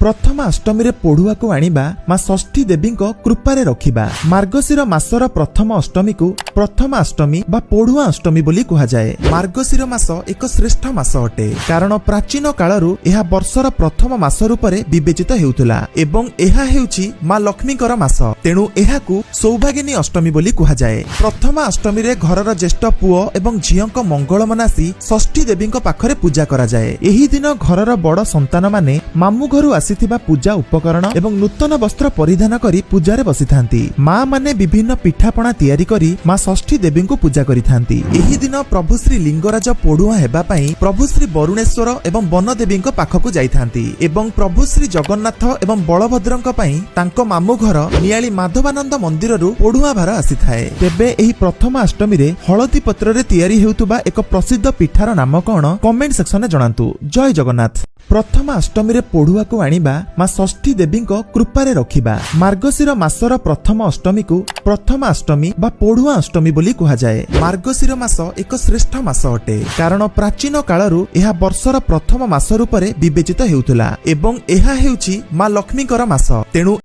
ପ୍ରଥମା ଅଷ୍ଟମୀରେ ପୋଢୁଆକୁ ଆଣିବା, ମା ଷଷ୍ଠୀ ଦେବୀଙ୍କ କୃପାରେ ରଖିବା। ମାର୍ଗଶିର ମାସର ପ୍ରଥମ ଅଷ୍ଟମୀକୁ ପ୍ରଥମା ଅଷ୍ଟମୀ ବା ପୋଢୁଆ ଅଷ୍ଟମୀ ବୋଲି କୁହାଯାଏ। ମାର୍ଗଶିର ମାସ ଏକ ଶ୍ରେଷ୍ଠ ମାସ ଅଟେ, କାରଣ ପ୍ରାଚୀନ କାଳରୁ ଏହା ବର୍ଷର ପ୍ରଥମ ମାସ ରୂପରେ ବିବେଚିତ ହେଉଥିଲା ଏବଂ ଏହା ହେଉଛି ମା ଲକ୍ଷ୍ମୀଙ୍କର ମାସ। ତେଣୁ ଏହାକୁ ସୌଭାଗିନୀ ଅଷ୍ଟମୀ ବୋଲି କୁହାଯାଏ। ପ୍ରଥମା ଅଷ୍ଟମୀରେ ଘରର ଜ୍ୟେଷ୍ଠ ପୁଅ ଏବଂ ଝିଅଙ୍କ ମଙ୍ଗଳ ମନାସି ଷଷ୍ଠୀ ଦେବୀଙ୍କ ପାଖରେ ପୂଜା କରାଯାଏ। ଏହି ଦିନ ଘରର ବଡ ସନ୍ତାନମାନେ ମାମୁଁ ଘରୁ ଆସିଥିବା ପୂଜା ଉପକରଣ ଏବଂ ନୂତନ ବସ୍ତ୍ର ପରିଧାନ କରି ପୂଜାରେ ବସିଥାନ୍ତି। ମା ମାନେ ବିଭିନ୍ନ ପିଠାପଣା ତିଆରି କରି ମା ଷଷ୍ଠୀ ଦେବୀଙ୍କୁ ପୂଜା କରିଥାନ୍ତି। ଏହି ଦିନ ପ୍ରଭୁ ଶ୍ରୀ ଲିଙ୍ଗରାଜ ପୋଢୁଆଁ ହେବା ପାଇଁ ପ୍ରଭୁ ଶ୍ରୀ ବରୁଣେଶ୍ୱର ଏବଂ ବନଦେବୀଙ୍କ ପାଖକୁ ଯାଇଥାନ୍ତି ଏବଂ ପ୍ରଭୁ ଶ୍ରୀ ଜଗନ୍ନାଥ ଏବଂ ବଳଭଦ୍ରଙ୍କ ପାଇଁ ତାଙ୍କ ମାମୁଁ ଘର ନିଆଳି ମାଧବାନନ୍ଦ ମନ୍ଦିରରୁ ପୋଢୁଆଁ ଭାର ଆସିଥାଏ। ତେବେ ଏହି ପ୍ରଥମା ଅଷ୍ଟମୀରେ ହଳଦୀ ପତ୍ରରେ ତିଆରି ହେଉଥିବା ଏକ ପ୍ରସିଦ୍ଧ ପିଠାର ନାମ କଣ, କମେଣ୍ଟ ସେକ୍ସନରେ ଜଣାନ୍ତୁ। ଜୟ ଜଗନ୍ନାଥ। ପ୍ରଥମା ଅଷ୍ଟମୀରେ ପୋଢୁଆକୁ ଆଣିବା, ମା ଷଷ୍ଠୀ ଦେବୀଙ୍କ କୃପାରେ ରଖିବା। ମାର୍ଗଶିର ମାସର ପ୍ରଥମ ଅଷ୍ଟମୀକୁ ପ୍ରଥମା ଅଷ୍ଟମୀ ବା ପୋଢୁଆ ଅଷ୍ଟମୀ ବୋଲି କୁହାଯାଏ। ମାର୍ଗଶିର ମାସ ଏକ ଶ୍ରେଷ୍ଠ ମାସ ଅଟେ, କାରଣ ପ୍ରାଚୀନ କାଳରୁ ଏହା ବର୍ଷର ପ୍ରଥମ ମାସ ରୂପରେ ବିବେଚିତ ହେଉଥିଲା ଏବଂ ଏହା ହେଉଛି ମା ଲକ୍ଷ୍ମୀଙ୍କର ମାସ। ତେଣୁ